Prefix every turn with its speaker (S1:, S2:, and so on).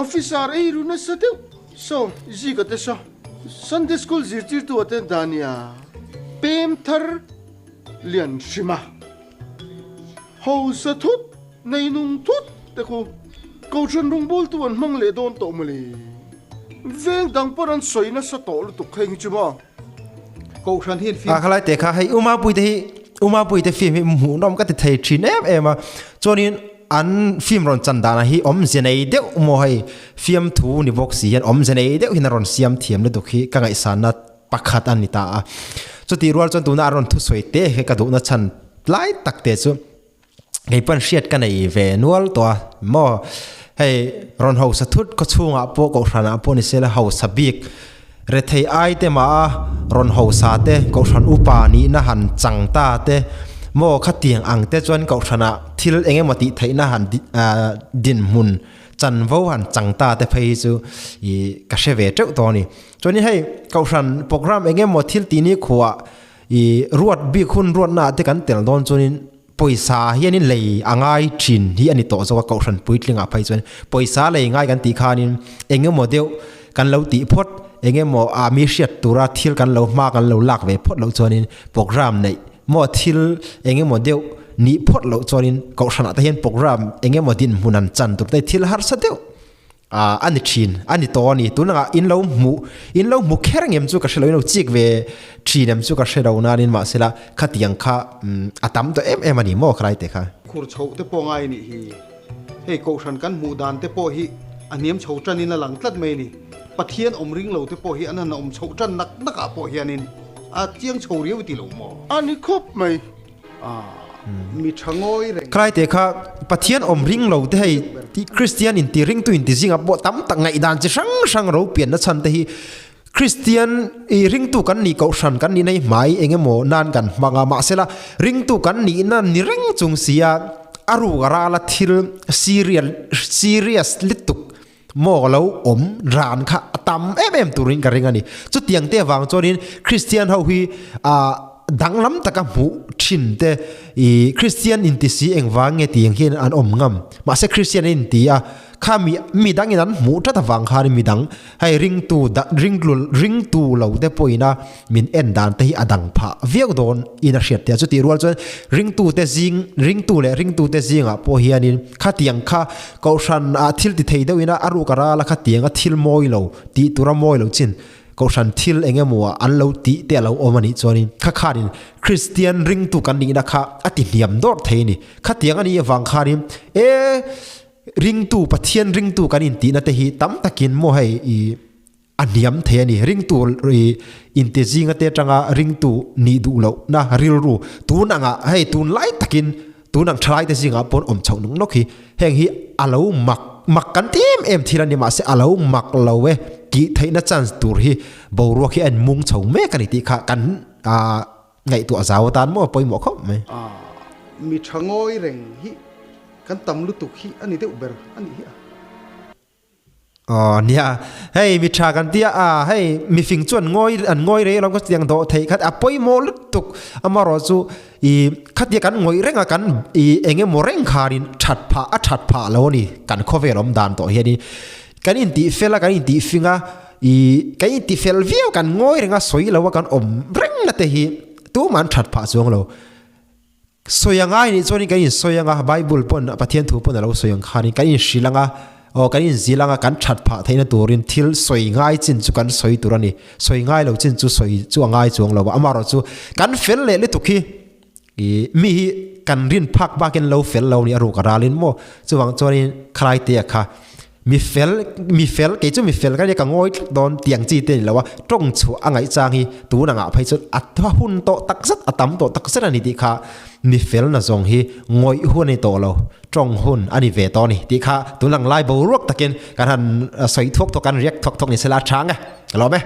S1: Officer ei ru nasa deuh saw Zika te saw Sunday school zirtirtu ah te Dania pem thar lian hrima hausa thut nei nung thut te khu Kohhran rawngbawltu an hmang leh dawn tawh mawle. Veng dang pawn an sawi nasa tawh lutuk heng hi chu maw.
S2: Kohhran hian film.
S3: A khalai te kha hei Umapui te hi Umapui te film hi hmuhnawm ka ti thei thin em em a chuanin an film rawn chan danah hi awmze nei deuh maw hei fiamthu ni bawk si hian awmze nei deuh hian a rawn siam thiam lutuk hi ka ngaihsanna pakhat a ni ta a chutih rual chuan tuna an rawn thusawi te hi ka duhna chhan lai tak te chu kei pawn hriat ka nei ve nual tawh a maw hei rawn hausa thut khaw chhungah pawh kohhranah pawh ni sela hausa bik rethei ai te mah a rawn hausa te kohhran upa nihna han chang ta te maw khatiang ang te chuan kohhranah thil eng emaw tih theihna han ah dinhmun chanvo han chang ta te phei hi chu ih ka hre ve teuh tawh a ni chuanin hei kohhran program eng emaw thil tih ni khuah ih ruat bik hun ruatna ah te kan tel dawn chuanin. Pawisa hianin lei a ngai thin hi a ni tawh zawk a, Kohhran puitlingah phei chuan pawisa lei ngai kan tih khanin eng emaw deuh kan lo tih phawt, eng emaw ah mi hriat tura thil kan lo hma kan lo lak ve phawt loh chuanin program neih maw thil eng emaw deuh nih phawt loh chuanin Kohhranah te hian program eng emaw dinhmun an chan tur te thil harsa deuh Ah a ni thin, a ni tawh a ni. Tunah in lo hmuh, in lo hmu kher ngem chu ka hre lo, in lo chik ve thin em chu ka hre lo nain mahsela khatiang kha a tam tawh em em a ni maw khalai te kha.
S2: Khur chhoh te pawh ngai a nih hi. Hei Kohhran kan hmuh dan te pawh hi a hniam chho tanin a lang tlat mai a ni. Pathian awm ring lo te pawh hi an han awm chhoh tan nak nak ah pawh hianin a chiang chho riau i ti lo maw?
S1: A ni khawp mai.
S2: Mi tha ngawi reng.
S3: Khalai te kha Pathian awm ring lo te hei Kristian in ti ringtu in ti zinga pawh tam tak ngaihdan chi hrang hrang ro pianna chhan te hi Kristian i ringtu kan nih kohhran kan nih na hi hmai eng emaw nan kan hmang a mahsela ringtu kan nihna ni reng chung sia a ruk a ral a thil serial serious lutuk maw lo awm ran kha a tam em em turin ka ring a ni. Chutiang te avang chuanin Kristian ho hi ah danglam taka hmuh thin te ih Kristian inti si engvang nge tih ang hian an awm ngam. Mahse Kristian an inti a, kha mi mi dangin an hmuh tlat avang khanin mi dang hei ringtu da ringlu ringtu lo te pawhin a min en dan te hi a dang phah viau dawn in a hriat tia. Chutih rual chuan ringtu te zing ringtu leh ringtu te zingah pawh hianin khatiang kha Kohhran ah thil ti thei deuhin a a ruk a ral a khatiang a thil mawi lo tih tur a mawi lo chin Kohhran thil eng emaw ah an lo tih te a lo awm a nih chuanin kha khanin Kristian ringtu kan nihna kha a ti hniam dawrh thei a ni. Khatiang a nih avang khanin e ringtu Pathian ringtu kan intihna te hi tam takin maw hei ih A hniam thei a ni. Ringtu ri inte zinga te atanga ringtu nih duh lohna rilru tun angah hei tunlai takin tun ang thalai te zingah pawn awm chhoh nawk nawk hi heng hi a lo mak mak kan ti em em thil a ni mahse a lo mak lo e tih theihna chance tur hi boruak hi a inmung chho mek a ni tih kha kan ah ngaihtuah zau atan maw pawimawh khawp mai.
S2: Ah mi tha ngawi reng hi kan tam lutuk hi a ni deuh ber a nih hi a.
S3: Aw nia, hei mi tha kan tia a, hei mifing chuan ngawi an ngawi rei alawm ka tiang dawh theih khat a pawimawh lutuk amarawh chu ih khatia kan ngawih reng a kan ih eng emaw reng khanin that phah a that phah lo a ni kan khawvel awm dan tawh hianin kan intih fel a kan intih fing a ih kan intih fel viau kan ngawi reng a sawi lo a kan awm reng na te hi tumah an that phah chuang lo. Sawi anga i nih chuanin kan insawi anga, Bible pawn Pathian thu pawn a lo sawi ang khanin kan inhrilh anga, aw kan inzil anga kan that phah theihna turin thil sawi ngai chin chu kan sawi tur a ni. Sawi ngai lo chin chu sawi chu a ngai chuang lo a, amaherawh chu kan fel leh lutuk hi ih mi hi kan rin phak bakin lo fel lo a ni a ruk a ralin maw chuvang chuanin khalai te a kha. Mi fel, mi fel, kei chu mi fel ka nia ka ngawi tlat dawn tiang chi te a ni lo a, tawng chhuah a ngaih chang hi tun angah phei chuan a tha hun tawh tak zet, a tam tawh tak zet a ni tih kha mi fel na zawng hi ngawih hun a ni tawh lo, tawng hun a ni ve tawh a ni tih kha tun ang lai boruak takin kan han sawi thuak thuak, kan riak thuak thuak ni sela a tha ang e, ka lawm e.